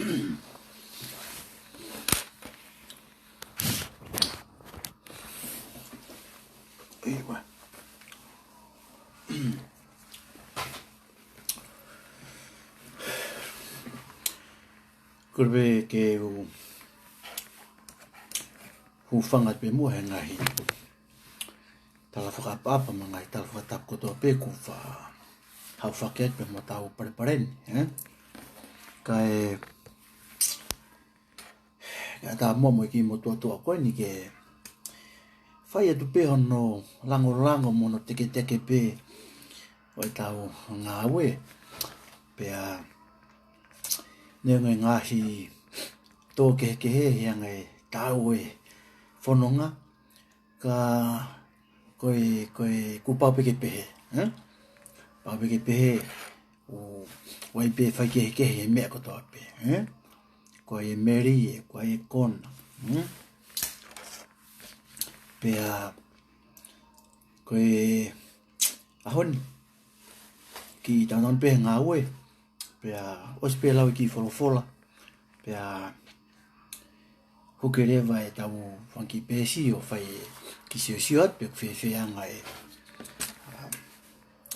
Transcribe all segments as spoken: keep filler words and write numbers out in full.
ʻIo. Kole pē ke u hūfanga pē muʻa he ngaahi tala fakaʻapaʻapa mo e ngaahi tala fakatapu kotoa pē kuo faʻa haʻu fakahoko pē mo tau palepale ni, ē? Kae ʻatā muʻa mo e kiʻi motuʻa ko eni ke fai atu pē hono langolango mo hono teketeke pē ʻo ʻetau ngāue. Pea neongo e ngaahi tō kehekehe he anga e taʻu e fononga, ka ko e, ko e, kuo pau pē ke pehē, ē? Pau pē ke pehē, ʻoku ʻi ai pē faikehekehe he meʻa kotoa pē, ē? Ko e meli, ko e kona, ē? Pea ko e ʻaho ni, kiʻi tautau pē he ngāue, pea ʻosi pē lau e kiʻi folofola, pea hoko leva ʻetau fanga kiʻi peesi ʻo fai e kiʻi siosio atu pe ʻoku fēfē ʻa e ngaahi, ʻa,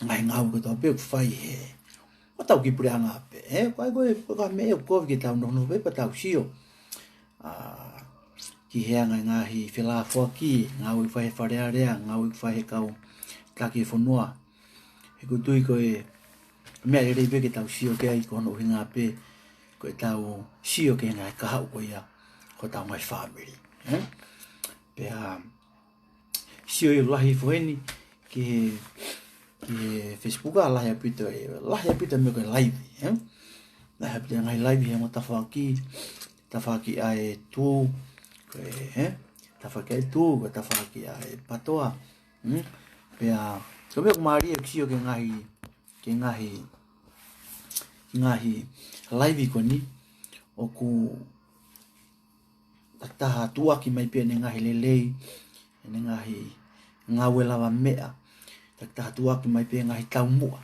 ngaahi ngāue kotoa pē ʻoku fai he ʻetau kiʻi puleʻanga pē, ē? Ko e, ko e, ko e meʻa ʻoku kovi ke tau nofonofo pē pea tau sio, ʻa, ki he anga e ngaahi felāfoaki, ngāue ʻoku fai he Fale Alea, ngāue ʻoku fai he kau taki e fonua. He ʻoku ou tui ko e meʻa lelei pē ke tau sio ki ai, ko hono ʻuhinga pē ko ʻetau sio ki he ngaahi kahaʻu ko ia hotau ngaahi fāmili, ē? Pea sio ʻi he lahi foʻi eni ki he, ki he Facebook, ʻa, lahi ʻaupito e, lahi ʻaupito e meʻa ko e live, ē? Lahi ʻaupito e ngaahi live he ongo tafaʻaki, tafaʻaki ʻa e Tū, ko e, ē? Tafaʻaki ʻa e Tū, ko e tafaʻaki ʻa e PATOA, ē? Pea ko e meʻa ʻoku mālie ke sio ki he ngaahi, ki he ngaahi, ki he ngaahi live ko eni, ʻoku takitaha tuʻuaki mai pē ʻene ngaahi lelei, ʻene ngaahi ngāue lavameʻa, takitaha tuʻuaki mai pē ngaahi taumuʻa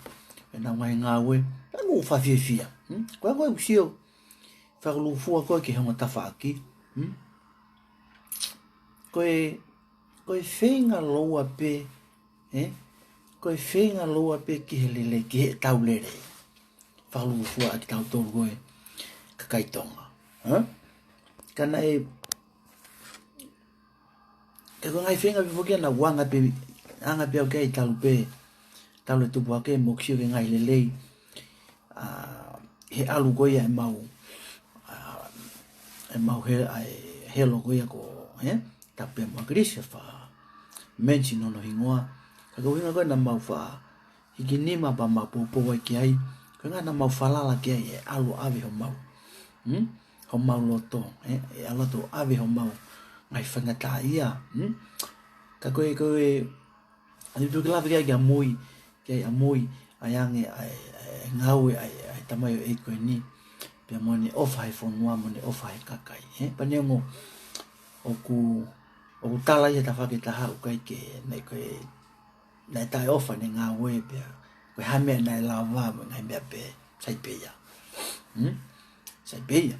ʻenau ngaahi ngāue, pea ʻoku ou faʻa fiefia, ē? Ko e ʻoku ou sio fakalūkufua ko ē ki he ongo tafaʻaki, ē? Ko e, ko e feinga lōua pē, ē? Ko e feinga lōua pē ki he lelei, ki heʻetau lelei. Fakalūkufua ʻa kitautolu ko e kakai Tonga, ē? Ka naʻe, ka ko e ngaahi feinga pē foki ia naʻa ku anga pē, anga pē au ki ai talu pē, talu e tupu hake mo sio ki he ngaahi lelei, ʻa, he ʻalu ko ia ʻemau, ʻa, ʻemau he, ʻa e helo ko ia ko, ē? Tapu pē mo ʻAkilisi faʻa mention hono hingoa. Ka ko e ʻuhinga ko ē naʻa mau faʻa hiki nima pea mau poupou ai ki ai, ko e ʻuhinga naʻa mau falala ki ai ʻe ʻalu ʻo ʻave homau, ē? Homau loto, ē? ʻE ʻalu atu ʻo ʻave homau ngaahi faingataʻaʻia, ē? Ka ko e, ko e, ʻa e tuʻu ke lave ki ai ki ʻamui, ki ai ʻamui, ʻa e ange ʻa e, ʻa e ngāue ʻa e, ʻa e tamaioʻeiki ko eni, pea mo ʻene ʻofa he fonua, mo ʻene ʻofa he kakai, ē? Pea neongo ʻoku, ʻoku tala ia he tafaʻaki ʻe taha ʻoku ʻikai ke, naʻe ko e, naʻe taʻeʻofa ʻene ngāue pea ko e hā e meʻa naʻe lava mo e ngaahi meʻa pē, sai pē ia. Ē? Sai pē ia.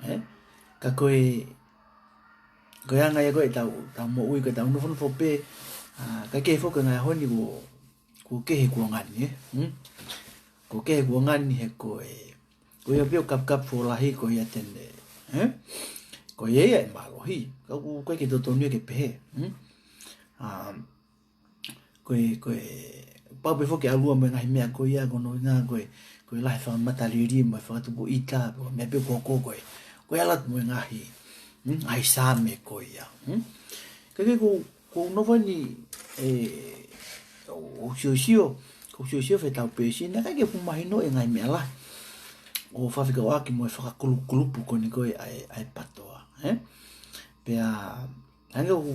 Ē? Ka ko e, ko e anga ia ko ē ʻetau, ʻetau moʻui, ko ʻetau nofonofo pē, ʻa, kae kehe foki e ngaahi ʻaho ni kuo, kuo kehe kuonga ni, ē? Ē? Kuo kehe kuonga ni he ko e, ko ia pē ʻoku kapikapi fuolahi ko ia te ne, ē? Ko ia ia ʻe mālohi. Ka ʻoku ʻikai ke totonu ia ke pehē, ē? ʻA, ko e, ko e, pau pē foki ke ʻalu ʻo ʻomai e ngaahi meʻa ko ia, ko hono ʻuhinga ko e, ko e lahi e fakamatalili mo e fakatupu ʻita, ko e meʻa pē ko ē ko e, ko e ʻalu atu mo e ngaahi, ē? Ngaahi Saame ko ia, ē? Ka ke ko, ko u nofo ni, ē, ʻo, ʻo siosio, ko u siosio fetau pēsi, naʻe ʻikai ke fuʻu mahino e ngaahi meʻa lahi ʻoku fekauʻaki mo e fakakulukulupu ko eni ko ē ʻa e, ʻa e PATOA, ē? Pea, hangē ʻoku,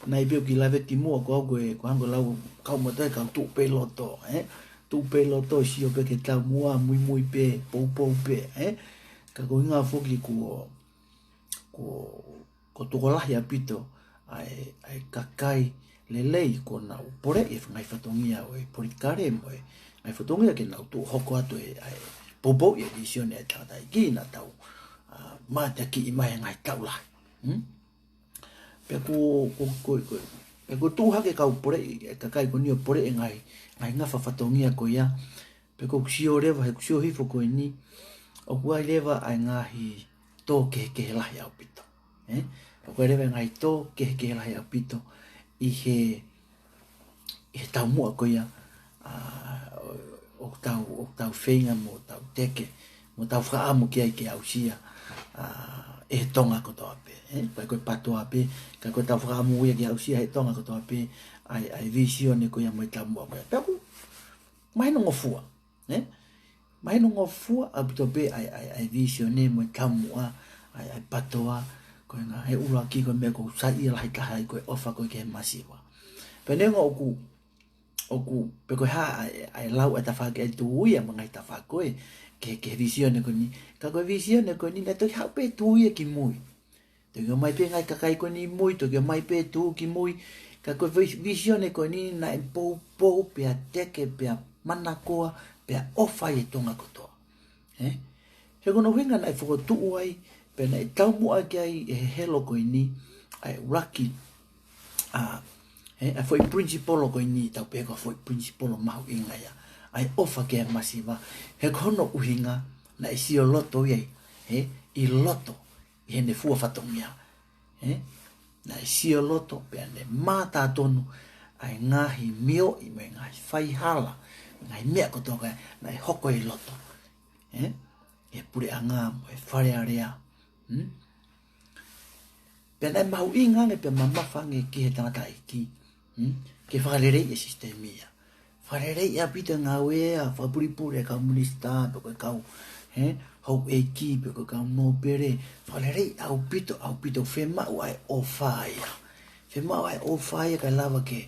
naʻe pehē ʻoku kiʻi lave ki muʻa ko au ko e, ko e hangē ko e lau, kau mo toe kau tuʻu pē loto, ē? Tuʻu pē loto, sio pē ki he taumuʻa, muimui pē, poupou pē, ē? Ka ko e ʻuhinga foki kuo, kuo, kuo tokolahi ʻaupito ʻa e, ʻa e kakai lelei kuo nau poleʻi e ngaahi fatongia ʻo e politikale mo e ngaahi fatongia ke nau tuʻu hoko atu e, ʻa e poupouʻi e vīsone ʻa e tangataʻeiki naʻa tau, Mātakiʻi mai e ngaahi taʻu lahi. Hmm? Pea ko, ko, ko, ko, pea ko e tuʻu hake e kau pole, e kakai ko eni ʻo pole e ngaahi, ngaahi ngafa fatongia ko ia. Pea ko e sio leva, he ko e sio hifo ko eni, ʻoku ʻi ai leva ʻa e ngaahi tō kehekehe lahi ʻaupito. Eh? ʻOku ʻi ai leva e ngaahi tō kehekehe lahi ʻaupito ʻi he ʻi he taumuʻa ko ia, ʻa, ʻo, ʻoku tau, ʻoku tau feinga mo tau teke, mo tau fakaʻamu ki ai ke aʻusia, ʻa, ʻe he Tonga kotoa pē, eh? ʻIkai ko e PATOA pē, ka ko ʻetau fakaʻamu ia ke aʻusia ʻe he Tonga kotoa pē, ʻa e, ʻa e vīsone ko ia mo e taumuʻa ko ia. Pea ʻoku mahinongofua, eh? Mahinongofua ʻaupito pē ʻa e, ʻa e, ʻa e vīsone mo e taumuʻa ʻa e, ʻa e PATOA, ko e ngaahi ʻuluaki ko e meʻa ʻoku ou saiʻia lahi taha ai ko e ʻofa ko ē ki he masiva. Pea neongo ʻoku, ʻoku, pe ko e hā ʻa e, ʻa e lau ʻa e tafaʻaki ʻa e tui ia mo e ngaahi tafaʻaki ko ē, ki he, ki he vīsone ko eni. Ka ko e vīsone ko eni, naʻe toki haʻu pē tui ia ki mui. Toki ʻomai pē ngaahi kakai ko eni mui, toki ʻomai pē tui ki mui. Ka ko e vī-, vīsone ko eni naʻe poupou, pea teke, pea manakoa, pea ʻofa ʻi he Tonga kotoa. Eh? He ko hono ʻuhinga naʻe fokotuʻu ai, pea naʻe taumuʻa ki ai ʻe he helo ko eni, ʻa e ʻuluaki, ʻa, eh, ʻa e foʻi principle ko eni, tau pehē ko e foʻi principle mahuʻinga ia, ʻa e ʻofa ki he masiva, he ko hono ʻuhinga naʻe sio loto ia, eh, ʻi loto, ʻi heʻene fua fatongia. Eh? Naʻe sio loto, pea ne mātā tonu ʻa e ngaahi mioʻi mo e ngaahi faihala, ngaahi meʻa kotoa ko ē naʻe hoko ʻi loto. Eh? ʻI he puleʻanga mo e Fale Alea. Hmm? Pea naʻe mahuʻinga ange pea mamafa ange ki he tangataʻeiki. Hmm? Ke fakaleleiʻi e sisitemi ia. Fakaleleiʻi ʻaupito e ngāue ʻa e fakapulipuli ʻa e kau minisitā, pe ko e kau, eh, houʻeiki, pe ko e kau nōpele. Fakaleleiʻi ʻaupito, ʻaupito, fiemaʻu ʻa e ʻofa ia. Fiemaʻu ʻa e ʻofa ia kae lava ke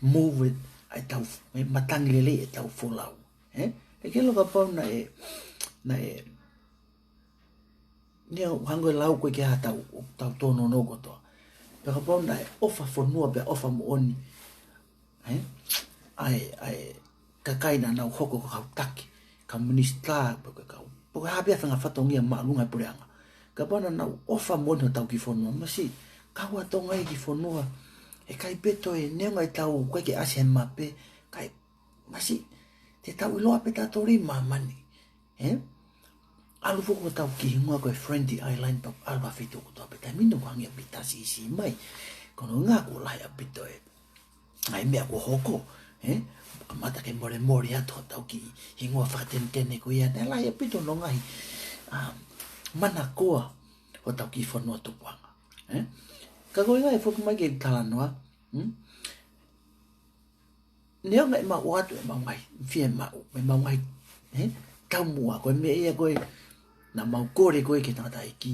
move ʻa e tau, eh, matangi lelei ʻetau folau. Eh? ʻE ke ʻilo kapau naʻe, naʻe, neongo hangē ko e lau ko ē ki ha tau, tau tōnounou kotoa. Pea kapau naʻe ʻofa fonua pea ʻofa moʻoni, eh? ʻA e, ʻa e kakai naʻa nau hoko ko e kau taki, kau minisitā, pe ko e kau, pe ko e hā pē ha faʻahinga fatongia māʻolunga ʻi he puleʻanga. Kapau naʻa nau ʻofa moʻoni hotau kiʻi fonua, masiʻi, kau ʻa Tonga ʻi he kiʻi fonua, ʻe ʻikai pē toe, neongo ʻetau, ʻikai ke ʻasi he mape, kae masiʻi, te tau ʻiloa pē tautolu ʻi māmani. Eh? ʻAlu foki hotau kiʻi hingoa ko e Friendly Island, pea ʻalu ʻa e feituʻu kotoa pē taimi ni ʻoku hangē ʻoku ʻikai tasi isi mai. Ko hono ʻuhinga ʻoku lahi ʻaupito e ngaahi meʻa kuo hoko, eh? Kamata ke molemole atu hotau kiʻi hingoa fakatenetene ko ia, naʻe lahi ʻaupito hono ngaahi, ah, manakoa hotau kiʻi fonua tupuʻanga. Eh? Ka ko e ʻuhinga ʻe foki mai ke talanoa, hmm? Neongo ʻemau ʻoatu ʻemau ngaahi fiemaʻu, ʻemau ngaahi, eh, taumuʻa, ko e meʻa ia ko ē naʻa mau kole ko ē ki he tangataʻeiki,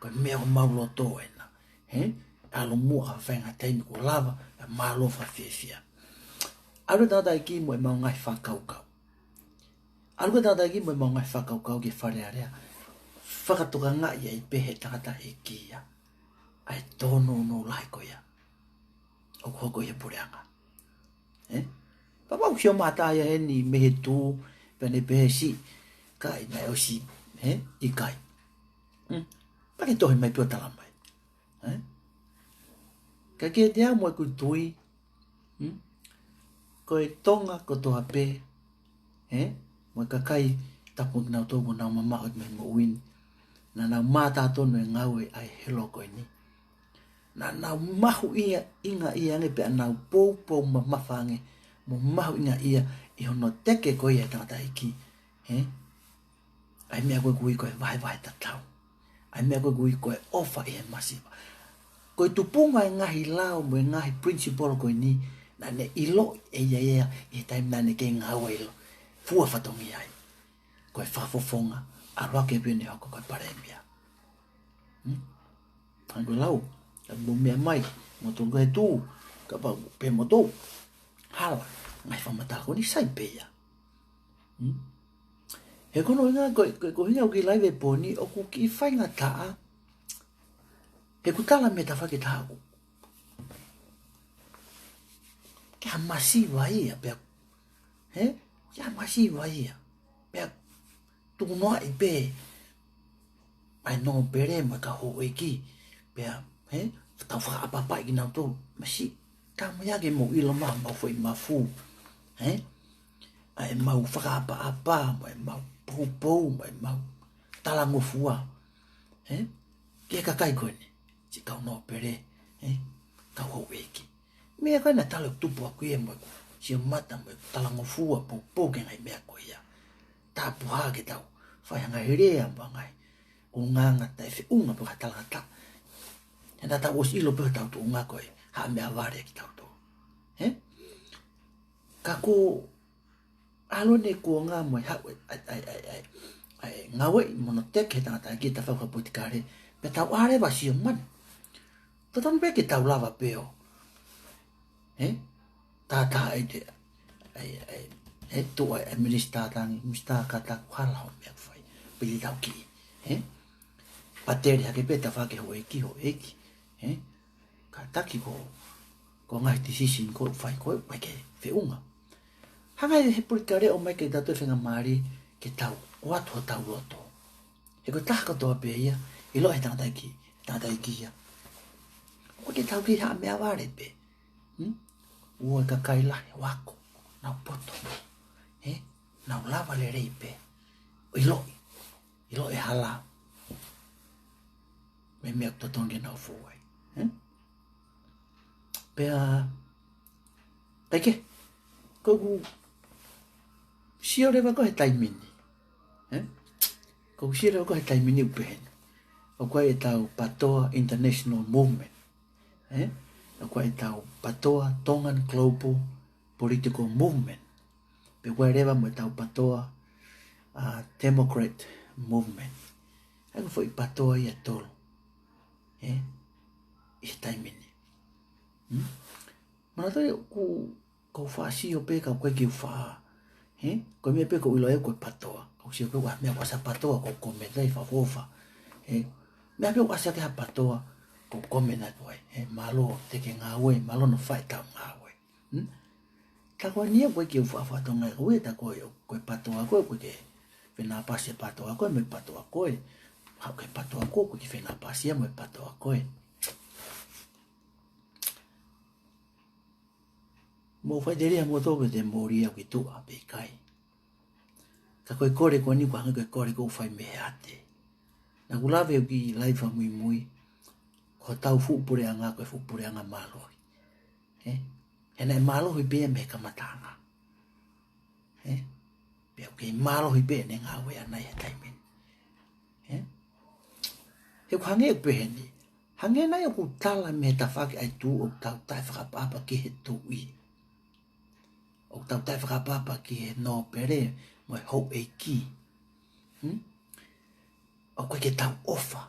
ko e meʻa ʻoku mau loto ena, eh, ʻalu muʻa ʻo fai ha taimi kuo lava, ʻa e mālō fakafiefia. ʻAlu e tangataʻeiki mo ʻemau ngaahi fakakaukau. ʻAlu e tangataʻeiki mo ʻemau ngaahi fakakaukau ki he Fale Alea. Fakatokangaʻi ai pē ʻe he tangataʻeiki ia ʻa e tōnounou lahi ko ia ʻoku hoko ʻi he puleʻanga. Eh? Pea ʻoku sio mātā ia heni mei he tuʻu, pea ne pehē siʻi, ʻikai, naʻe ʻosi, eh? ʻIkai. Hmm? Pea ke tohi mai pē ʻo tala mai. Eh? Ka kiate au mo ʻeku tui, hmm? Ko e Tonga kotoa pē, eh? Mo e kakai tapu ʻa kinautolu ʻoku nau mamaʻo atu mei he moʻui ni. Naʻa nau mātā tonu e ngāue ʻa e helo ko eni. Naʻa nau mahuʻinga, ʻinga ia ange pea nau poupou mamafa ange, mo mahuʻinga ia ʻi hono teke ko ia e tangataʻeiki, eh? ʻA e meʻa ko ē ʻoku ui ko e vahevahe tatau. ʻA e meʻa ko ē ʻoku ui ko e ʻofa ʻi he masiva. Ko e tupunga e ngaahi lao mo e ngaahi principle ko eni, naʻa ne ʻiloʻi ʻe ia ia ʻi he taimi naʻa ne kei ngāue ʻi loto, fua fatongia ai. Ko e fakafofonga, ʻalu hake pē ʻo ne hoko ko e palēmia. Hmm? Hangē ko e lau, ka mou meʻa mai, mou tō ko e tuʻu, kapau pē mou tō, hala, ngaahi fakamatala ko eni sai pē ia. Hmm? He ko hono ʻuhinga, ko, ko, ko e ʻuhinga ʻoku kiʻi laive pō ni, ʻoku kiʻi faingataʻa, he ʻoku tala mei he tafaʻaki ʻe taha ʻoku ke ha masiva ia, pea, he? Ke ha masiva ia, pea tukunoaʻi pē ʻa e nōpele mo e kau houʻeiki. Pea, hē, tau fakaʻapaʻapaʻi kinautolu. Masiʻi, tau mai ake mou ʻilo mai homau foʻi mafu. Hē? ʻA ʻemau fakaʻapaʻapa, mo ʻemau poupou, mo ʻemau talangofua. Hē? Ki he kakai ko eni, siʻi kau nōpele, hē? Kau houʻeiki. Meʻa ko ena talo tupu ʻaku ia mo ʻeku sio mata mo ʻeku talangofua poupou ki he ngaahi meʻa ko ia. Tapu hake tau fai ha ngaahi lea mo ha ngaahi ʻulungaanga taʻefeʻunga pe ko ha talangataʻa. He naʻa tau ʻosi ʻilo pē hotau tuʻunga ko e haʻa meʻavale kitautolu. Hē? Ka ko ʻalu eni kuonga mo e haʻu e, ʻa e, ʻa e, ʻa e, ʻa e, ʻa e ngāue ʻi mono teke he tangataʻeiki tafaʻaki fakapolitikale, pea tau ʻā leva ʻo sio mai. Totonu pē ke tau lava pē ʻo, hē? Tātā ai te, ʻa e, ʻa e, hē, tuʻu ai e minisitā tangi, minisitā kātaki, hala hoʻo meʻa ʻoku fai. Pili tau ki, hē? Patele hake pē tafaʻaki houʻeiki, houʻeiki, hē? Kātaki ko, ko e ngaahi decision ko ē ʻoku fai ko ē, ʻoku ʻikai ke feʻunga. Hanga ʻe he politikale ʻo ʻomai ke tau toe fengamālie ke tau ʻoatu hotau loto. He ko e taha kotoa pē ia, ʻiloʻi he tangataʻeiki, tangataʻeiki ia. ʻOku ʻikai ke tau kei haʻa meʻavale pē. Hmm? ʻOku ʻi ai e kakai lahi ʻo ako, nau poto. Hē? Nau lava lelei pē. ʻIloʻi, ʻiloʻi e hala. Mo e meʻa ʻoku totonu ke nau fou ai. Hē? Pea, ʻai ke, ʻoku ou sio leva ko ē he taimi ni. Hē? ʻOku ou sio leva ko ē he taimi ni ʻoku pehē ni. ʻOku ʻi ai ʻetau PATOA International Movement. Hē? ʻOku ʻi ai ʻetau PATOA Tongan Global Political Movement. Pea ʻoku ʻi ai leva mo ʻetau PATOA, ʻa, Democrat Movement. ʻA ia ko e foʻi PATOA ia ʻe tolu. Hē? ʻI he taimi ni. Hmm? Manatuʻi ʻoku, ʻoku ou faʻa sio pē ka ʻoku ʻikai ke u faʻa. Hē? Ko e meʻa pē ʻoku ou ʻilo ai ko e PATOA. ʻOku ou sio pē ʻoku ʻi ai ha meʻa ʻoku ʻasi ai ha PATOA, ʻoku ou comment ai fakaʻofoʻofa. Hē? Meʻa pē ʻoku ʻasi ai ha PATOA, ʻoku ou comment ai ko ē. Hē? Mālō, teke ngāue, mālō hono fai ʻetau ngāue. Hmm? Ka ko eni ia ʻoku ʻikai ke u faʻa fatongia ʻe au ia, tā ko ē, ko e PATOA ko ē, ʻoku ʻikai ke fenāpasi e PATOA ko ē mo e PATOA ko ē. Haʻu ki he PATOA ko ē, ʻoku ʻikai ke fenāpasi ia mo e PATOA ko ē. Mou faʻiteliha moutolu pe te mou lī au ki tuʻa pe ʻikai. Ka ko e kole ko eni ʻoku hangē ko e kole ʻoku fai mei he ate. Naʻa ku lave ʻi he kiʻi live fakamuimui, ko hotau fuʻu puleʻanga, ko e fuʻu puleʻanga mālohi. Hē? He naʻe mālohi pē ia mei he kamataʻanga. Hē? Pea ʻoku kei mālohi pē ʻene ngāue ʻana ʻi he taimi ni. Hē? He ʻoku hangē ʻoku pehē ni. Hangē nai ʻoku tala mei he tafaʻaki ʻa e tuʻi ʻoku tau taʻefakaʻapaʻapa ki he tuʻi. ʻOku tau taʻefakaʻapaʻapa ki he nōpele mo e houʻeiki. Hmm? ʻOku ʻikai ke tau ʻofa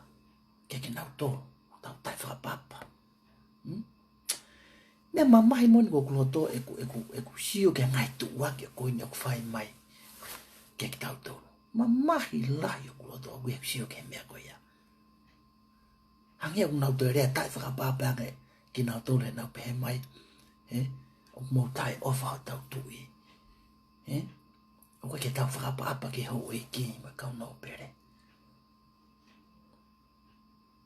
kiate kinautolu, ʻoku tau taʻefakaʻapaʻapa. Hmm? Meʻa mamahi moʻoni ʻoku ou loto ʻeku, ʻeku, ʻeku sio ki he ngaahi tuʻuaki ko eni ʻoku fai mai kiate kitautolu. Mamahi lahi ʻoku ou loto ʻeku sio ki he meʻa ko ia. Hangē ʻoku nau toe lea taʻefakaʻapaʻapa ange kinautolu he nau pehē mai, hē? ʻOku mou taʻeʻofa hotau tuʻi. Hē? ʻOku ʻikai ke tau fakaʻapaʻapa ki he houʻeiki mo e kau nōpele.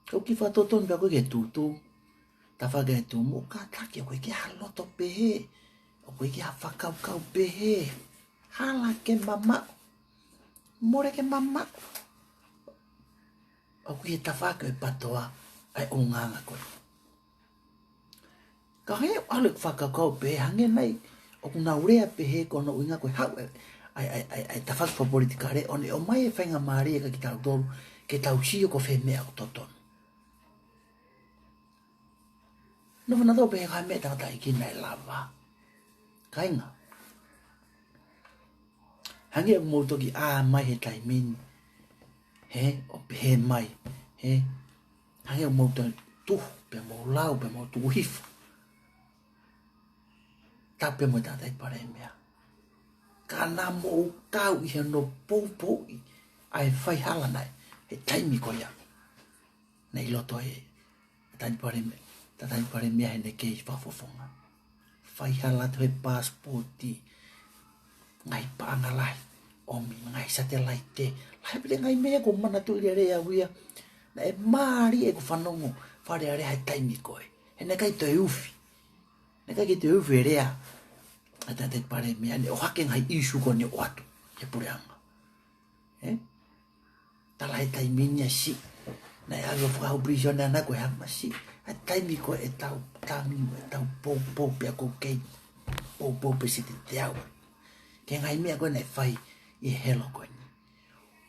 ʻOku ou kiʻi fakatotonu pē au ki he tuʻutuʻu, tafaʻaki ʻa e tuʻutuʻu, mou kātaki, ʻoku ʻikai ke ʻi ai ha loto pehē, ʻoku ʻikai ke ʻi ai ha fakakaukau pehē, hala ke mamaʻo, mole ke mamaʻo. ʻOku ʻi he tafaʻaki ʻo e PATOA ʻa e ʻulungaanga ko ē. Ka hangē ʻoku ʻalu e fakakaukau pehē, hangē nai ʻoku nau lea pehē ko hono ʻuhinga ko e haʻu e, ʻa e, ʻa e, ʻa e, ʻa e tafaʻaki fakapolitikale ʻo ne ʻomai e faingamālie kiate kitautolu, ke tau sio ko fē meʻa ʻoku totonu. Nofo nautolu pehē ko e hā e meʻa tangataʻeiki naʻe lava. Kāinga. Hangē ʻoku mou toki ʻā mai he taimi ni. Hē, ʻo pehē mai. Hē, hangē ʻoku mou toe tuhu, pea mou lau, pea mou tuku hifo. Tapu mo e tangataʻeiki palēmia. Ka naʻa mou kau ʻi hono poupouʻi ʻa e faihala nai he taimi ko ia. Naʻe ʻi loto he tangataʻeiki palēmia, tangataʻeiki palēmia heʻene kei fakafofonga. Faihala atu he passport, ngaahi paʻanga lahi. ʻomi, ngaahi satelaite, lahi pē ngaahi meʻa ʻoku ou manatuʻi lelei au ia. Naʻe mālie ʻeku fanongo Fale Alea he taimi ko ē. He naʻe ʻikai toe ufi. Naʻe ʻikai ke toe ufi e lea ʻa e tangataʻeiki palēmia, naʻe ʻohake ngaahi ʻīsiu ko eni ʻoatu ʻe he puleʻanga. Ē? Tala he taimi ni ʻa siʻi, naʻe ʻave ʻo fakahū pilīsone ʻana ko e hā, masiʻi. ʻA e taimi ko ē ʻetau tangi, ʻetau poupou pea ko kei poupou pē siti te au. Ki he ngaahi meʻa ko ē naʻe fai ʻi he helo ko eni.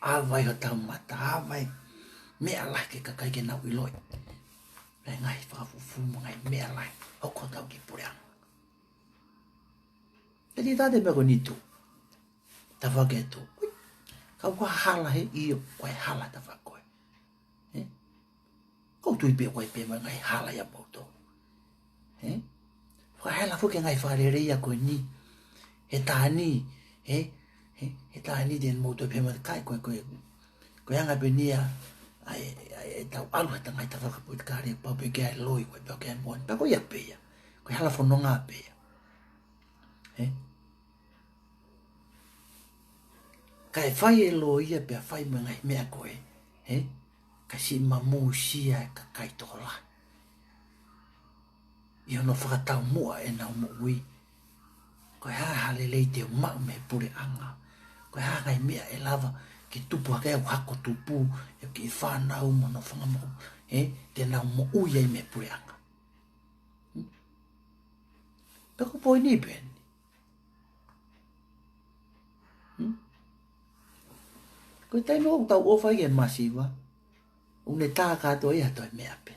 ʻAve ai hotau mata, ʻave ai meʻa lahi ki he kakai ke nau ʻiloʻi. Naʻe ngaahi fakafufumu, ngaahi meʻa lahi hoko ʻi hotau kiʻi puleʻanga. Te tita te meʻa ko eni tu. Tafaʻaki ʻe tu. Ui, ka ʻoku hala he ʻio, ʻoku hala tafaʻaki ko ē. Ē? ʻOku ou tui pē ʻoku ʻi ai pē mo e ngaahi hala ia moutolu. Ē? Fakahela foki e ngaahi fakalelei ia ko eni. He taimi ni, ē? He, he taimi ni te moutolu pē mo e kai ko ē, ko e, ko e anga pē eni ia, ʻa e, ʻa e, ʻetau ʻalu he ngaahi tafaʻaki politikale, pau pē ke ʻi ai e loi, ko e pau ke ʻi ai e moʻoni, pea ko ia pē ia. Ko e hala fononga pē ia. Ē? Kae fai e loi ia pea fai mo e ngaahi meʻa ko ē, ē? Kae siʻi mamūsia e kakai tokolahi ʻi hono fakataumuʻa ʻenau moʻui. Ko e hā ha lelei te u maʻu mei he puleʻanga? Ko e hā ngaahi meʻa ʻe lava ke tupu hake ʻi heʻeku hako tupu, ʻeku kiʻi fānau mo hono fanga moʻui, ē? Te nau moʻui ai mei he puleʻanga. Hmm? Pea ko e poini pē eni. Hmm? Ko e taimi ʻoku tau ʻofa ai ki he masiva, ʻoku ne tā kātoa ia ha toe meʻa pē.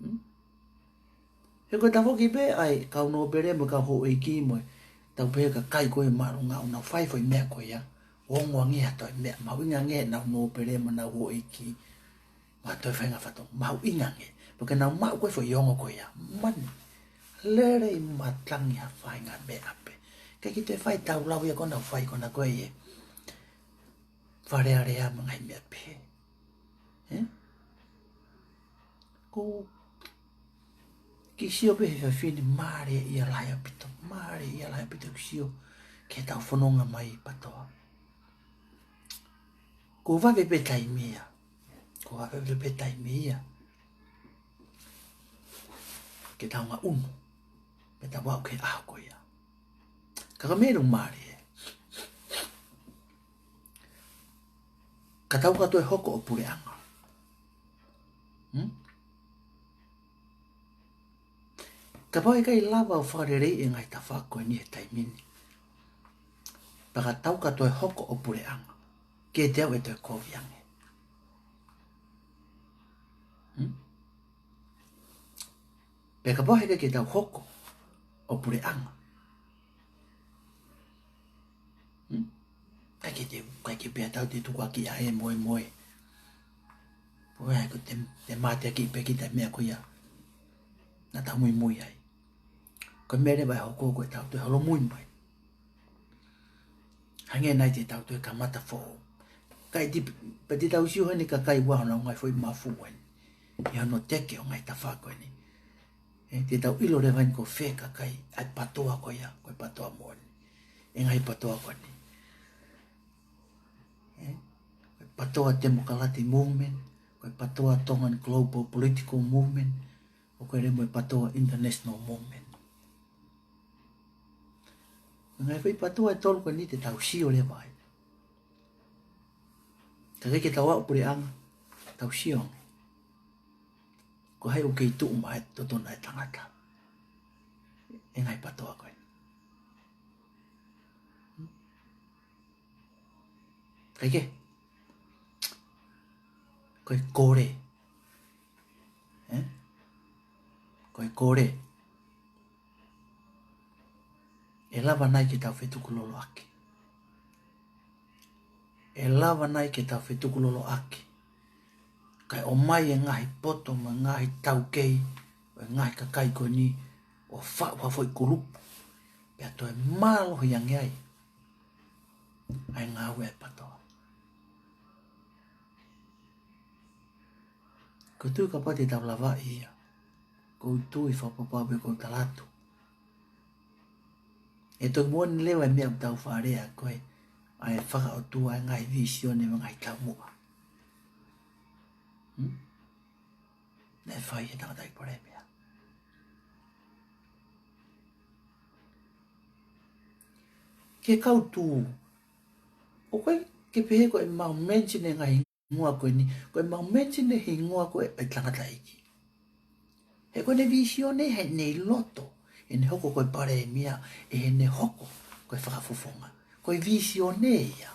Hmm? He ko e tafoki pē ʻa e kau nōpele mo e kau houʻeiki mo e tau pehē kakai ko ē māʻolunga ʻoku nau fai foʻi meʻa ko ia, ʻoku ongo ange ha toe meʻa, mahuʻinga ange ʻenau nōpele mo ʻenau houʻeiki. Mo ha toe faʻahinga fatongia, mahuʻinga ange. Pea ke nau maʻu ko ē foʻi ongo ko ia. Mani. Lele ʻi matangi ha faʻahinga meʻa pē. Ke ki te fai tau lau ia ko ē naʻa nau fai ko ena ko ē ʻi he Fale Alea mo e ngaahi meʻa pē. Ē? Ko e kiʻi sio pē he efiafi ni mālie ia lahi ʻaupito. Mālie ia lahi ʻaupito e kiʻi sio ki heʻetau fononga mai PATOA. Ko e vave pē taimi ia. Ko e vave pē taimi ia ke tau ngaʻunu, ke tau aʻu ki he ʻaho ko ia. Ka ko e meʻa ʻoku mālie, ka tau ka toe hoko ʻo puleʻanga. Hmm? Kapau ʻe ʻikai lava ʻo fakaleleiʻi e ngaahi tafaʻaki ko eni he taimi ni, pea ka tau ka toe hoko ʻo puleʻanga, kiate au ʻe toe kovi ange. Hmm? Pea kapau heʻikai ke tau hoko ʻo puleʻanga, hmm? ʻIkai ke te, ʻikai ke pehē ʻe au te u tukuakiʻi ʻa e moemoe. Pea ko e te, te mateakiʻi pē kita e meʻa ko ia naʻa tau muimui ai. Ko e meʻa leva ʻe hoko ko ʻetau toe holomui mai. Hangē nai te tau toe kamata foʻou. Kae ti, pea te tau sio heni kakai ua honau ngaahi foʻi mafu eni, ʻi hono teke ʻo e ngaahi tafaʻaki ko eni. Ē, te tau ʻilo leva eni ko fē kakai ʻa e PATOA ko ia, ko e PATOA moʻoni. E ngaahi PATOA ko eni. Ē, ko e PATOA Democratic Movement, ko e PATOA Tongan Global Political Movement, ʻo ko e lele mo e PATOA International Movement. Ngaahi foʻi PATOA ʻe tolu ko eni te tau sio leva ai. Ka ʻikai ke tau aʻu puleʻanga, tau sio ange ko hai ʻoku kei tuʻu mai e totonu ʻa e tangata. E ngaahi PATOA ko eni. Kae kehe, ko e kole. Ē? Ko e kole. ʻE lava nai ke tau fetukuloloʻaki? ʻE lava nai ke tau fetukuloloʻaki, kae ʻomai e ngaahi poto mo e ngaahi taukei ʻo e ngaahi kakai ko eni ʻo faʻu ha foʻi kulupu, pea toe mālohi ange ai ʻa e ngāue ʻa e PATOA? ʻOku ou tui kapau te tau lavaʻi ia, ʻoku ou tui fakapapau pē ʻoku ou tala atu, ʻe toki moʻoni leva e meʻa ʻoku tau fakalea ko ē ʻa e fakaʻotua, e ngaahi vīsione mo e ngaahi taumuʻa. Hmm? Naʻe fai ʻe he tangataʻeiki palēmia. Ke kau tū, ʻoku ʻikai ke pehē ko e mau mention e ngaahi hingoa ko eni, ko e mau mention e hingoa ko ē ʻa e tangataʻeiki. He ko ʻene vīsione ia heʻene loto, heʻene hoko ko e palēmia, ʻi heʻene hoko ko e fakafofonga. Ko e vīsione ia.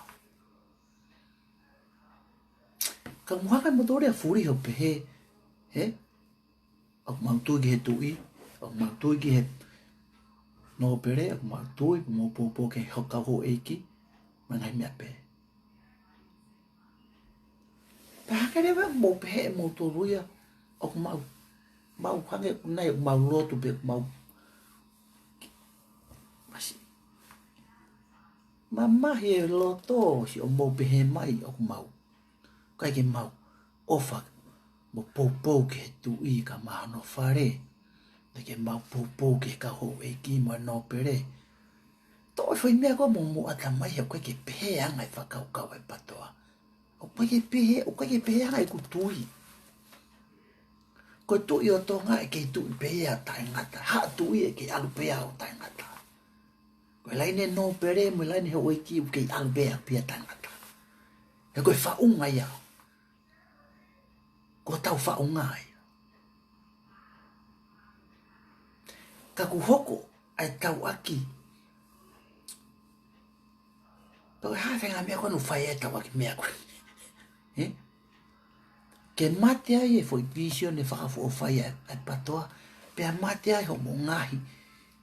Ka mou hanga ʻe moutolu ia ʻo fulihi ʻo pehē, hē? ʻOku mau tui ki he tuʻi, ʻoku mau tui ki he nōpele, ʻoku mau tui, mou poupou ki he kau houʻeiki, mo e ngaahi meʻa pehē. Pea hangē leva ʻoku mou pehē ʻe moutolu ia, ʻoku mau, mau hangē ʻoku nai ʻoku mau lotu pē ʻoku mau masi. Mamahi e loto siʻomou pehē mai ʻoku mau, ʻikai ke mau ʻofa mo poupou ki he tuʻi kae ʻumaʻā hono fale, pe ke mau poupou ki he kau houʻeiki mo e nōpele. Toʻo e foʻi meʻa ko ē mou ʻomou ʻatamai he ʻoku ʻikai ke pehē ʻa e anga e fakakaukau ʻa e PTOA. ʻOku ʻikai ke pehē, ʻoku ʻikai ke pehē ʻa e anga ʻeku tui. Ko e tuʻi ʻo Tonga ʻe kei tuʻi pē ia ʻo taʻengata. Haʻa tuʻi ʻe kei ʻalu pē ia ʻo taʻengata. Ko e laine nōpele mo e laine houʻeiki ʻoku kei ʻalu pē ia ʻo taʻengata. He ko e faʻunga ia. Ko hotau faʻunga ia. Ka kuo hoko ʻa e tauʻaki. Pea ko e hā e faʻahinga meʻa ko ē naʻe fai ai e tauʻaki meʻa ko ē? Hē? Ke mate ai e foʻi vīsione fakaʻofoʻofa ia ʻa e PTOA, pea mate ai hoʻomou ngaahi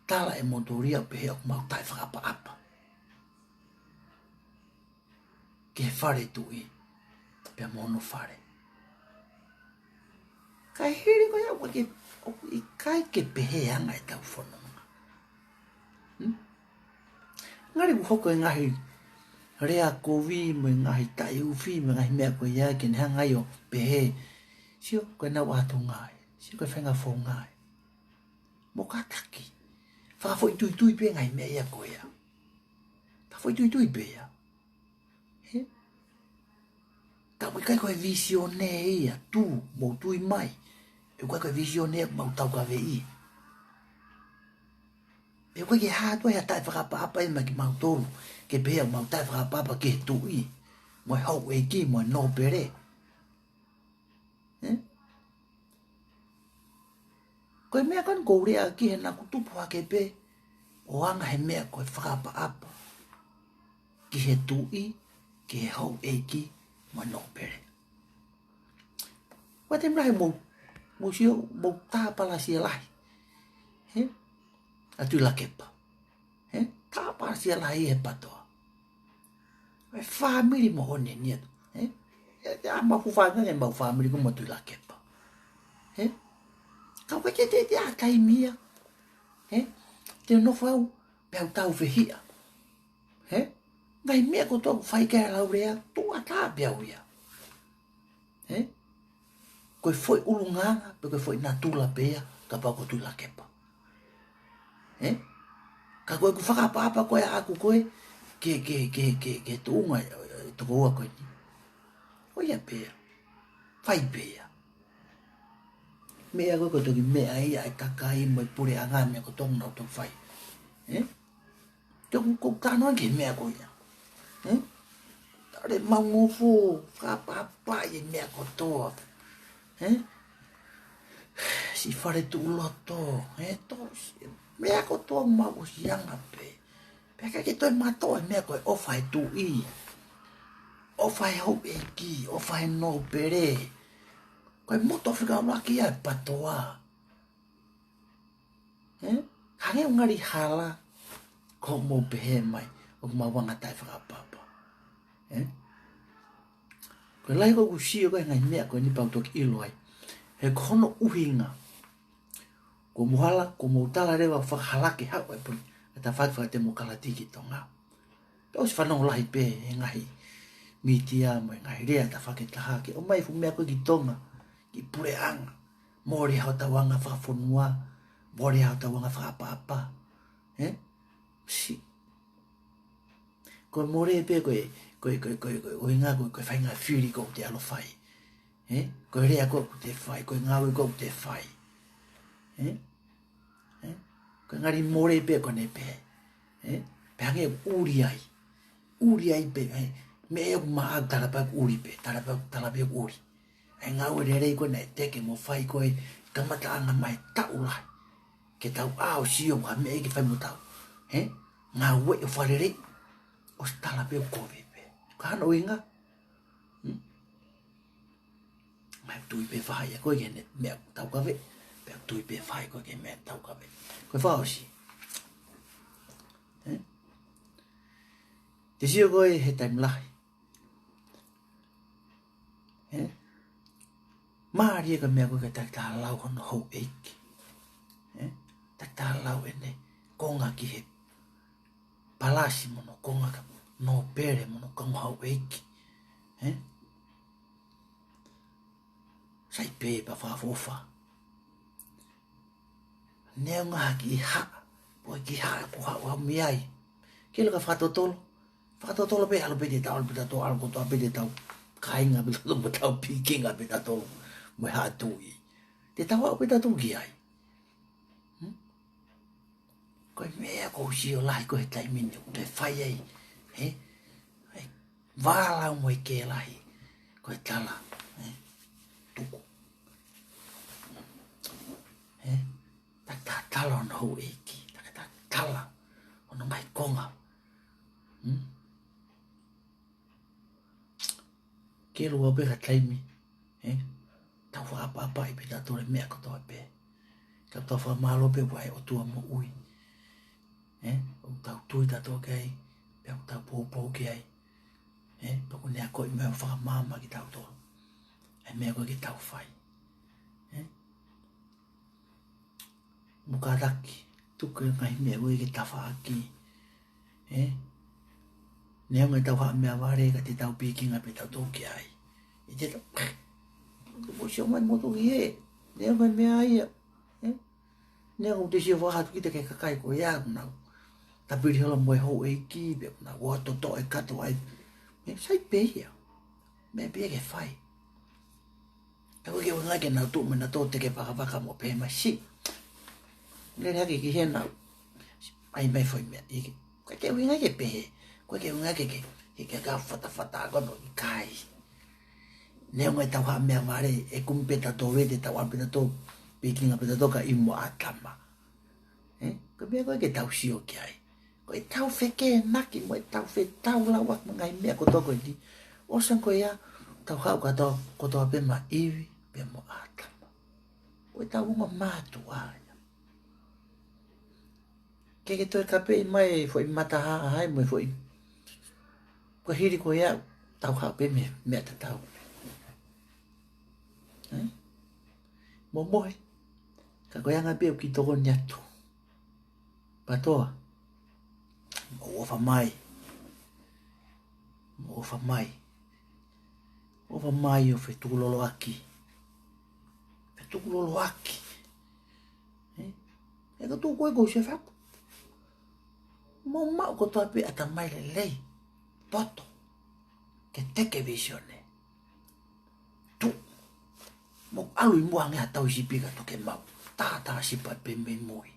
tala ʻe moutolu ia ʻo pehē ʻoku mau taʻefakaʻapaʻapa ki he fale tuʻi, pea mo hono fale. Ka hili ko ia, ʻoku ʻikai ke, ʻoku ʻikai ke pehē ʻa e anga ʻetau fononga. Hmm? Ngali ʻoku hoko e ngaahi lea kovi mo e ngaahi taʻeufi mo e ngaahi meʻa ko ia ke ne hanga ai ʻo pehē, sio ko ʻenau ʻātunga ia, sio ko e faʻahinga founga ia. Mou kātaki. Fakafoʻituitui pē ngaahi meʻa ia ko ia. Fakafoʻituitui pē ia. Hē? Ka ʻoku ʻikai ko e vīsione ia, tū, mou tui mai. ʻOku ʻikai ko e vīsione ia ʻoku mau taukaveʻi. Pea ʻoku ʻikai ke hā atu ai ha taʻefakaʻapaʻapa ia maʻa kimautolu, ke pehē ʻoku mau taʻefakaʻapaʻapa ki he tuʻi, mo e houʻeiki, mo e nōpele. Hē? Ko e meʻa ko eni ʻoku ou lea ki he naʻa ku tupu hake pē ʻo anga he meʻa ko e fakaʻapaʻapa ki he tuʻi, ki he houʻeiki, mo e nōpele. Ua te mlahe mou, mou sio, mou tāpalasia lahi. Hē? ʻA Tuʻilakepa. Hē? Tāpalasia lahi he PTOA. E fāmili moʻoni eni ia. Hē? E, e, ʻa mau fu fāmili, ʻemau fāmili ko ē mo Tuʻilakepa. Hē? Ka ʻoku ʻikai ke te, te ʻa taimi ia. Hē? Te nofo au, pea u tāufehiʻa. Hē? Ngaahi meʻa kotoa ʻoku fai ki ai e laulea, tuʻu ʻatā pē au ia. Hē? Ko e foʻi ʻulungaanga, pe ko e foʻi natula pē ia, kapau ko Tuʻilakepa. Hē? Ka ko ʻeku fakaʻapaʻapa ko ē ʻaʻaku ko ē, ke, ke, ke, ke, ke tuʻunga, e, e, tokoua ko eni. ʻO ia pē ia. Fai pē ia. Meʻa ko ē ko e toki meʻa ia e kakai mo e puleʻanga meʻa ko ē ʻoku nau toki fai. Hē? Te u ko tano ki he meʻa ko ia. Hē? Tale mau ngofo, fakaʻapaʻapa e meʻa kotoa. Hē? Siʻi fale tuʻu loto. Hē? Tō, siʻi meʻa kotoa mau ʻosi anga pē. Pea ʻikai ke toe mātō e meʻa ko e ʻofa he tuʻi. ʻOfa he houʻeiki, ʻofa he nōpele. Ko e moto fika ʻuluaki ia e PTOA. Hē? Hangē ʻoku ngali hala, ko hoʻomou pehē mai, ʻoku mau anga taʻefakaʻapaʻapa. Hē? Ko e lahi ko ē ʻoku sio ko ē he ngaahi meʻa ko eni pea u toki ʻilo ai. He ko hono ʻuhinga. Ko mou hala, ko mou tala leva fakahalaki haʻu e puli, e tafaʻaki fakatemokalati ki Tonga. Pea ʻosi fanongo lahi pē he ngaahi mītia mo e ngaahi lea tafaʻaki taha ke ʻomai e fuʻu meʻa ko ē ki Tonga, ki puleʻanga. Mole hotau anga fakafonua, mole hotau anga fakaʻapaʻapa. Hē? Siʻi. Ko e mole pē ko e, ko e, ko e, ko e, ko e, ko e ngaahi, ko e, ko e faʻahinga fili ʻoku te ʻalu ʻo fai. Ē? Ko e lea ʻoku te fai, ko e ngāue ʻoku te fai. Ē? Ē? Ko e ngali mole pē ko ʻene pehē. Ē? Pea hangē ʻoku ʻuli ai. ʻUli ai pē, ē? Meʻa ʻoku maʻa, tala pē ʻoku ʻuli pē, tala pē, tala pē ʻoku ʻuli. ʻA e ngāue lelei ko ē naʻe teke mo fai ko ē, kamataʻanga mai taʻu lahi. Ke tau ʻā ʻo sio ha meʻa ʻe ʻikai ke fai mo tau. Ē? Ngāue ʻo fakalelei, ʻosi tala pē ʻoku kovi pē. Ko hono ʻuhinga. Hmm? Mai tui pē faʻahi ʻa koe ki heʻene meʻa taukaveʻi. Pea tui pē faʻahi ʻa koe ki he meʻa taukaveʻi. Ko e fakaʻosi. Ē? Te sio ko ē he taimi lahi. Ē? Mālie ka meʻa ko ē ke takitaha lau hono houʻeiki. Ē? Takitaha lau ʻene konga ki he palasi mo hono konga ka nōpele mo hono konga houʻeiki. Ē? Sai pē pea fakaʻofoʻofa. Neongo ha kiʻi haʻa, ko e kiʻi haʻa ʻoku haʻu mei ai. Ke laka fakatotolo. Fakatotolo pē, ʻalu pē te tau, ʻalu pē te tau, ʻalu kotoa pē te tau. Kāinga pē te tau, mo tau pikinga pē te tau. Mo e haʻa tuʻi. Te tau aʻu pē te tau ki ai. Hmm? Ko e meʻa ʻoku ou sio lahi ko ē he taimi ni, ʻoku te fai ai. Ē? Ē? Vālau mo e kē lahi. Ko e tala. Ē? Tuku. Ē? Takitaha tala hono houʻeiki. Takitaha tala hono ngaahi konga. Hmm? Ke lua pē ka taimi, ē? Tau fakaʻapaʻapaʻi pē tautolu e meʻa kotoa pē. Ka tau fakamālō pē ʻoku ʻi ai e ʻOtua moʻui. Ē? ʻOku tau tui tautolu ki ai, pea ʻoku tau poupou ki ai. Ē? Pea ʻoku ne akoʻi mai ʻo fakamaama kitautolu. ʻA e meʻa ko ē ke tau fai. Ē? Mo kātaki, tuku e ngaahi meʻa ko ē ke tafaʻaki. Ē? Neongo ʻetau haʻa meʻavale ka te tau pikinga pē tautolu ki ai. ʻI te tau, ko e sio mai motu ki hē. Neongo e meʻa ia. Ē? Neongo te sio fakahatu kita ki he kakai ko ia ʻoku nau tapili holo mo e houʻeiki, pe ʻoku nau ō ʻo toʻo e kato ai. Meʻa sai pē ia. Meʻa pē ia ke fai. Ka ʻoku ʻikai ke ʻuhinga ke nau tuʻu mo nau tō teke fakafaka mo pehē mai siʻi. Lele hake ki hena. ʻAi mai foʻi meʻa. ʻIkai ke ʻuhinga ke pehē. ʻOku ʻikai ke ʻuhinga ke ke. Ke ke ka fatafata ko no ʻikai. Neongo ʻetau haʻa meʻavale, ʻe kumi pē tautolu ē te tau ʻalu pē tautolu. Pikinga pē tautolu ka ʻi mo ʻAtama. Ē? Ko e meʻa ko ē ke tau sio ki ai. Ko ʻetau fekēnaki mo ʻetau fetaulauʻaki mo e ngaahi meʻa kotoa ko eni. ʻOsi ange ko ia, tau haʻu kātoa, kotoa pē maʻa ʻIvi, pea mo ʻAtama. Ko ʻetau ongo mātuʻa ia. Ke ke toe kapeʻi mai e foʻi mata hāhai mo e foʻi. Ko e hili ko ia, tau haʻu pē mei he meʻa tatau. Ē? Momohe. Ka ko e anga pē ʻoku ke tokoni atu. Patoa. Mou ʻofa mai. Mou ʻofa mai. ʻOfa mai ʻo fetukuloloʻaki. Fetukuloloʻaki. Ē? ʻE ka tuku koe ko se fap. Mou maʻu kotoa pē ʻatamai lelei. Poto. Ke teke vīsone. Tuʻu. Mou ʻalu ʻi muʻa ange ha tau sipi ka toke maʻu. Tātā sipa pē mei mui.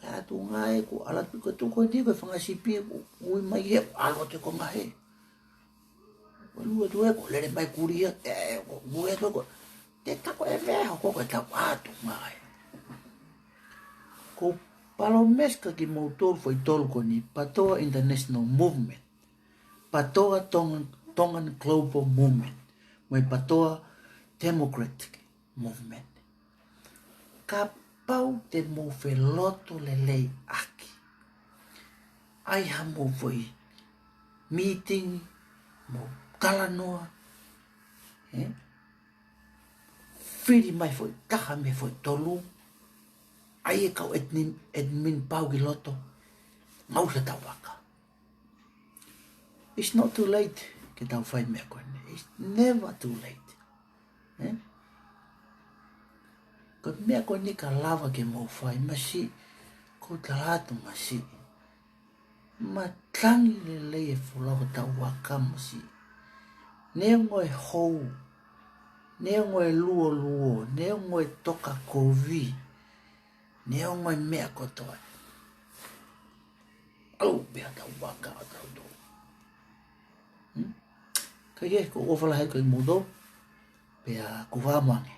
Ka tuʻunga ē ko ala tuʻu ko tuʻu ko eni ko e fanga sipi ʻoku ui mai he ʻalu atu ko ngā hē. Ko lua tuʻu ē ko lele mai kulia, ē, ko ue tuʻu ko. Te tako e veho ko ko e tau atu ngā ē. Ko palōmesi kia kimoutolu foʻi tolu ko eni, Patoa International Movement. Patoa Tongan, Tongan Global Movement. Mo e Patoa Democratic Movement. Kapau te mou feloto lelei ʻaki. ʻAi ha mou foʻi meeting, mou talanoa, ē? Fili mai foʻi taha mei he foʻi tolu, ʻai e kau admin, admin pau ki loto, ngau sa tau vaka. It's not too late ke tau fai meʻa ko eni. It's never too late. Ē? Ko e meʻa ko eni ka lava ke mou fai masi, Ko e tala atu masiʻi, matangi lelei e folau hotau vaka masiʻi. Neongo e hou, neongo e luoluo, neongo e toka kovi, neongo e meʻa kotoa, ʻalu pē hotau vaka ʻo tau tō. Hmm? Kae kehe, ko e ʻofa lahi ko e moto, pea ko e fakamange.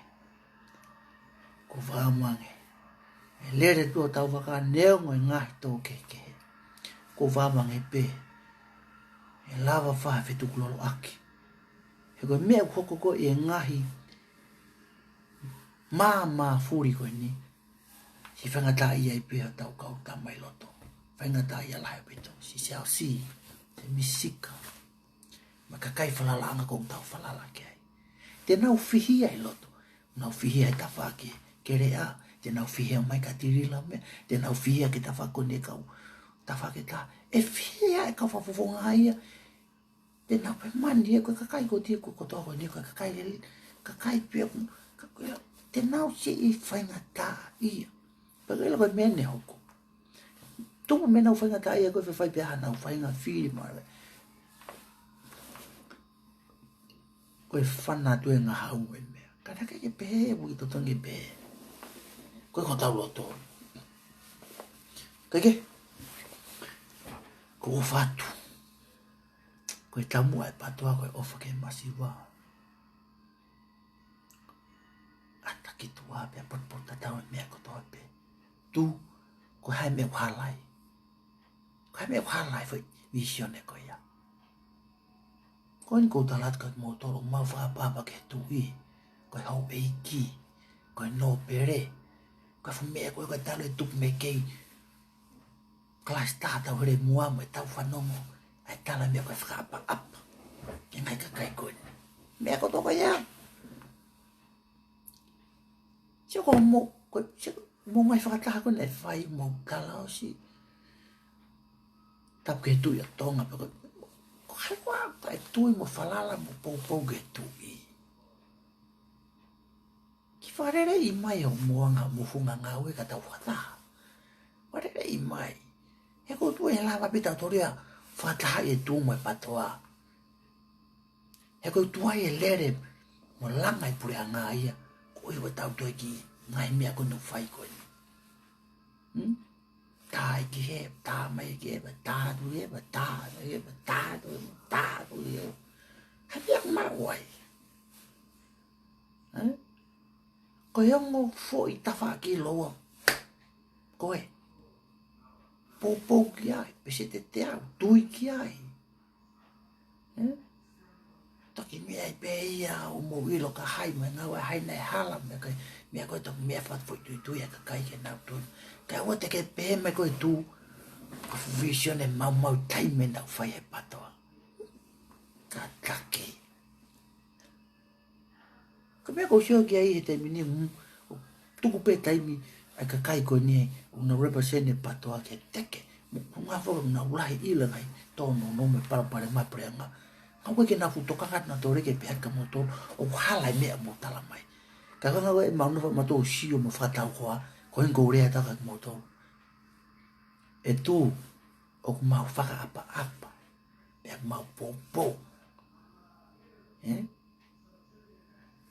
Ko e fakamange. ʻE lele tuʻa hotau vaka neongo e ngaahi tō kehekehe. Ko e fakamange pē. ʻE lava fai ha fetukuloloʻaki. He ko e meʻa ʻoku hoko ko e ngaahi māmā fuli ko eni, siʻi faingataʻaʻia ai pē hotau kau tama ʻi loto. Faingataʻaʻia lahi ʻaupito. Siʻi Siaosi, siʻi Misika, mo e kakai falalaʻanga ʻoku tau falala ki ai. Te nau fihia ʻi loto. Nau fihia he tafaʻaki keleʻa. Te nau fihia mai ka tilila meʻa. Te nau fihia ki he tafaʻaki ko eni kau tafaʻaki tā. ʻE fihia e kau fakafofonga ia. Te nau pehē mai ē, ko e kakai ko ē, ko e kotoa ko eni, ko e kakai lele, kakai pē ʻoku, ka-, ko ia, te nau siʻi faingataʻaʻia. Pea ko e ʻilo ko e meʻa ne hoko. Tuku meʻa nau faingataʻaʻia ko e fefai pē hanau fainga fili mai. Ko e fana atu e ngahau e meʻa. Ka naʻe ʻikai ke pehē, ʻoku ʻikai totonu ke pehē. Ko e hotau loto. Kae kehe, ko e ʻofa atu. Ko e taumuʻa e PTOA, ko e ʻofa ki he masiva. ʻAtā ki tuʻa pea potupotutatau e meʻa kotoa pē. Tuʻu, ko e hā e meʻa ʻoku hala ai. Ko e hā e meʻa ʻoku hala ai foʻi vīsone ko ia. Ko eni ʻoku ou tala atu kia kimoutolu, mau fakaʻapaʻapa ki he tuʻi, ko e houʻeiki, ko e nōpele, ko e fuʻu meʻa ko ē, ko e talu e tupu mei kei kalasi taha tau hele muʻa mo e tau fanongo, ʻa e tala meʻa ko e fakaʻapaʻapa ki he ngaahi kakai ko eni. Meʻa kotoa ko ia. Sio ko mo, ko, sio mo ngaahi fakataha ko ē naʻe fai mo Kalaosi. Tapu ki he Tuʻi ʻo Tonga pē ko, ko hai koā ʻoku taʻetui mo falala mo poupou ki he tuʻi. Ke fakaleleiʻi mai hoʻomou anga mo e funga ngāue ka tau fakataha. Fakaleleiʻi mai. He ʻoku ou tui ʻe lava pē ʻe tautolu ia ʻo fakatahaʻi e tuʻi mo e PTOA. He ʻoku ou tui ʻe lele mo langa e puleʻanga ia, ko e ʻuhi ʻoku tau toe ki he ngaahi meʻa ko ē naʻe fai ko eni. Hmm? Tā ki hē, tā mai ki hē, tā atu ki hē, tā mai ki hē, tā atu ki hē, tā atu ki hē. Hā e meʻa ʻoku maʻu ai? Eh? Ko e ongo foʻi tafaʻaki lōua. Ko e poupou ki ai, peseti ʻe teau, tui ki ai. Eh? Toki meʻa ai pē ia ʻo mou ʻilo ka hai mo e ngāue ʻa hai naʻe hala meʻa kai, meʻa ko e toki meʻa fakafoʻituitui ʻa e kakai ke nau tui. Kae ʻoua te ke pehē mai ko e tuʻu, ko e fuʻu vīsone maumau taimi naʻe fai he PTOA. Kātaki. Ko e meʻa ʻoku ou sio ki ai he taimi ni, mm, ʻoku tuku pē taimi ʻa e kakai ko eni ʻoku nau represent e PTOA ke teke. Mo e ngaahi foʻi ʻoku nau lahi ʻi he ngaahi tōnounou mo e palopalema puleʻanga. Ka ʻoku ʻikai ke nau fuʻu tokanga ʻanautolu ke pehē kia moutolu ʻoku hala e meʻa mou tala mai. Ka ko e ngaahi ʻemau nofo mautolu ʻo sio mo fakatau koā, ko e ʻuhinga ʻoku ou lea atu kia moutolu. ʻE tuʻu, ʻoku mau fakaʻapaʻapa, pea mau poupou. Eh?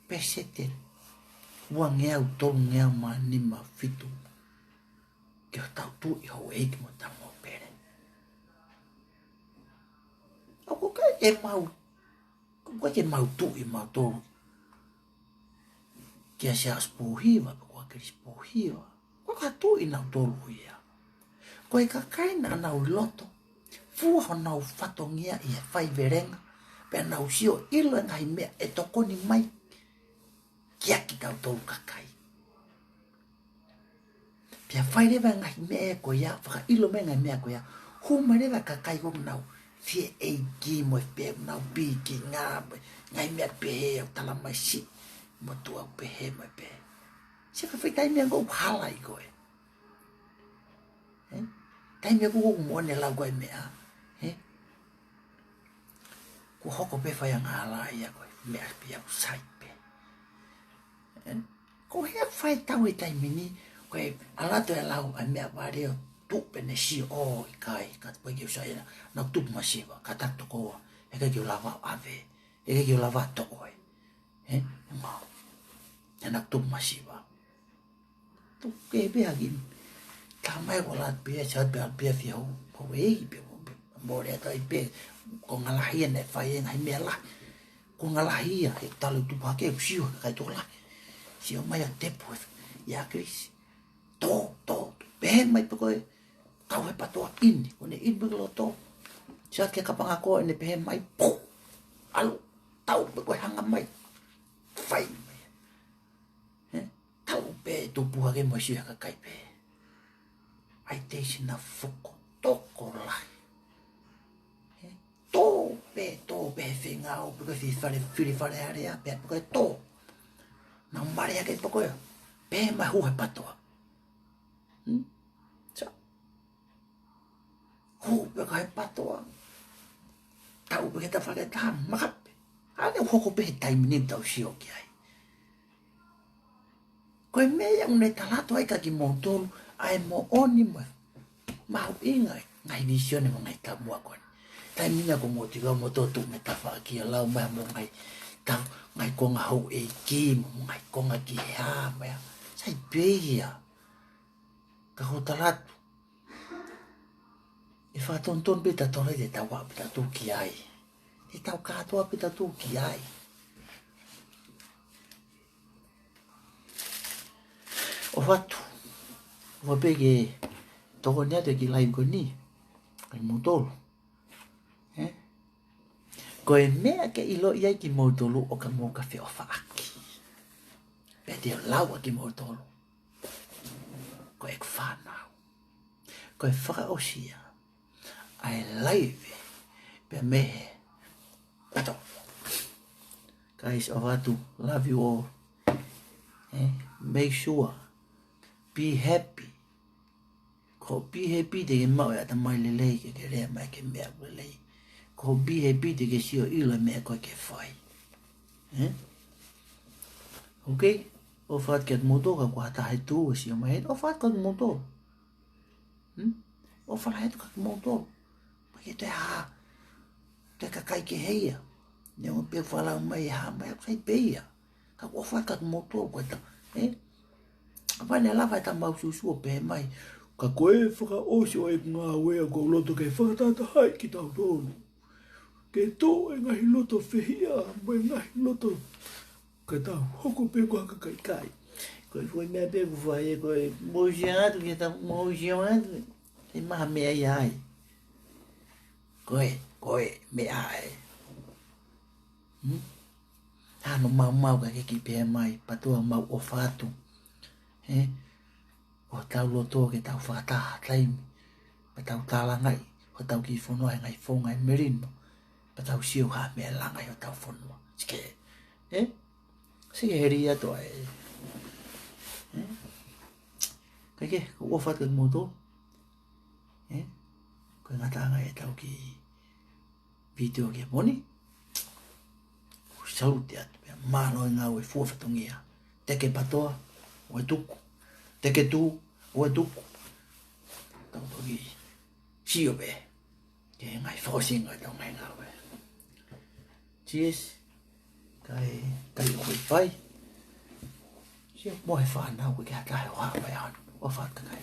Peseti ʻe uangeau tolungeau mā nima fitu ki hotau tuʻi, houʻeiki mo hotau nōpele. ʻOku ʻikai ke mau, ʻoku ʻikai ke mau tuʻi mautolu kia Siaosi Pōhiva, pe ko ʻAkilisi Pōhiva. Ko e kau tuʻi nautolu ia. Ko e kakai naʻa nau ʻi loto, fua honau fatongia ʻi he faivelenga, pea nau sio ʻilo e ngaahi meʻa ʻe tokoni mai kia kitautolu kakai. Pea fai leva e ngaahi meʻa ko ia, fakaʻilo mai e ngaahi meʻa ko ia, hū mai leva e kakai ko ē ʻoku nau fie ʻeiki mo e pē ʻoku nau pīkingā mo e ngaahi meʻa pehē ʻoku tala mai siʻi motuʻa ʻoku pehē mo e pehē. Sio ki he foʻi taimi ʻoku hala ai ko ē. Eh? Taimi ʻoku ʻoku moʻoni e lau ko e meʻa. Eh? Kuo hoko pē faiangahala ia ko e meʻa pē ia ʻoku sai pē. Eh? Ko e hā e fai tau he taimi ni, ko e ʻalu atu e lau ʻa e meʻavale ʻo tuʻu pē ʻene sio, ʻoku ʻikai, ka tupu ai ke u saiʻia, naʻa ku tupu masiva, ka taku tokoua, heʻikai ke u lava ʻo ʻave, heʻikai ke u lava ʻo toʻo ē. Ē? Mo e naʻa ku tupu masiva. Tuku ke pehē ʻaki. Talamai ʻoku ʻalu atu pē ia, ʻalu atu pē ia ʻo fihia hou, hou ē, pea mo, pea mo lea atu ai pē, ko e konga lahi ia naʻe fai ai e ngaahi meʻa lahi. Ko e konga lahi ia, he talu e tupu hake, ʻoku sio he kakai tokolahi. Sio mai ʻa Tepu, ʻia Kilisi. Tō, tō, pehē mai pē ko e kau he PATOA ʻi heni, ko ʻene ʻi heni pē ki loto. Sio atu ki he kapangakoa ʻene pehē mai, pō, ʻalu, tau pē ko e hanga mai. Fai mai. Ē? Tau pē tupu hake mo sio he kakai pē. ʻAi teisi na foko tokolahi. Ē? Tō pē, tō pē he fengau, pē ko e fili Fale, fili Fale Alea, pē pē ko e tō. Naʻa ku mali hake pē ko e, pē mai hū he PATOA. Hmm? Sio. Hū pē ko e he PATOA. Tau pē ki he tafaʻaki ʻe taha, makape. ʻA ʻene hoko pē he taimi ni ʻoku tau sio ki ai. Ko e meʻa ia ʻoku ne tala atu ai kia kimoutolu, ʻa e moʻoni mo e mahuʻinga e ngaahi vīsone mo e ngaahi taumuʻa ko eni. Taimi na ko moutolu mo tō tuʻu mei tafaʻaki ʻo lau mai mo e ngaahi tau, ngaahi konga houʻeiki, mo e ngaahi konga ki he hā, mo e hā. Sai pē ia. Ka ʻoku ou tala atu. ʻE fakatonutonu pē ʻetau tō ai, te tau aʻu pē ʻetau tuʻu ki ai. Te tau kātoa pē ʻetau tuʻu ki ai. ʻOfa atu. ʻOfa pē ke tokoni atu e kiʻi live ko eni. Kia moutolu. Ē? Ko e meʻa ke ʻiloʻi ai kimoutolu ʻoka mou ka feʻofaʻaki. Pea te u lau ʻa kimoutolu. Ko ʻeku fānau. Ko e fakaʻosi ia ʻa e live pea mei he PATOA. Guys, ʻofa atu, love you all. Eh, make sure, be happy. Ko e be happy te ke maʻu e ʻatamai lelei, ke ke lea mai ki he meʻa lelei. Ko e be happy te ke sio ʻilo e meʻa ko ē ke fai. Eh? Okay? ʻOfa atu kia moutolu, ka ʻoku ʻi ai ha taha ʻe tuʻu ʻo sio mai, ʻofa atu kia moutolu. Hmm? ʻOfa lahi atu kia moutolu. Mai ke te ha, te kakai kehe ia. Neongo pē ʻoku falau mai e hā mai, ʻoku sai pē ia. Ka ʻoku ʻofa atu kia moutolu ko ē ta, eh? ʻA ia naʻe lava ʻe he tama ʻo sio ʻo pehē mai, ka ko e fakaʻosi ʻo e ngāue ʻoku ou loto ke fakatahatahaʻi kitautolu. Ke tō e ngaahi loto fehiʻa, mo e ngaahi loto ka tau hoko pē ko ha kakai kai. Ko e foʻi meʻa pē ʻoku fai ē, ko e mou sio atu ke tau mou sio atu. He maha meʻa ia ai. Ko e, ko e meʻa ē. Hmm? Hano maumau ka ke kiʻi pehē mai, PATOA mau ʻofa atu. He? ʻO tau loto ke tau fakataha taimi. Pea tau tālangaʻi hotau kiʻi fonua he ngaahi founga ʻe melino. Pea tau sio ha meʻa langa ʻi hotau fonua. Sike. Eh? Sike heri atu ai. Eh? Kae kehe, ʻoku ou ʻofa atu kia moutolu. Eh? Ko e ngataʻanga ʻetau kiʻi vitiō ki he pō ni. ʻOku ou salute atu pea mālō e ngāue fua fatongia. Teke PATOA, ʻoua ʻe tuku. Teke tuʻu, ʻoua ʻe tuku. Tau toki sio pē ki he ngaahi fakaʻosinga ʻetau ngaahi ngāue. Cheers. Kae, kae ʻoua ʻe fai. Sio mo e fānau ko e ke hata he hoa mai anu. ʻOfa atu kakai.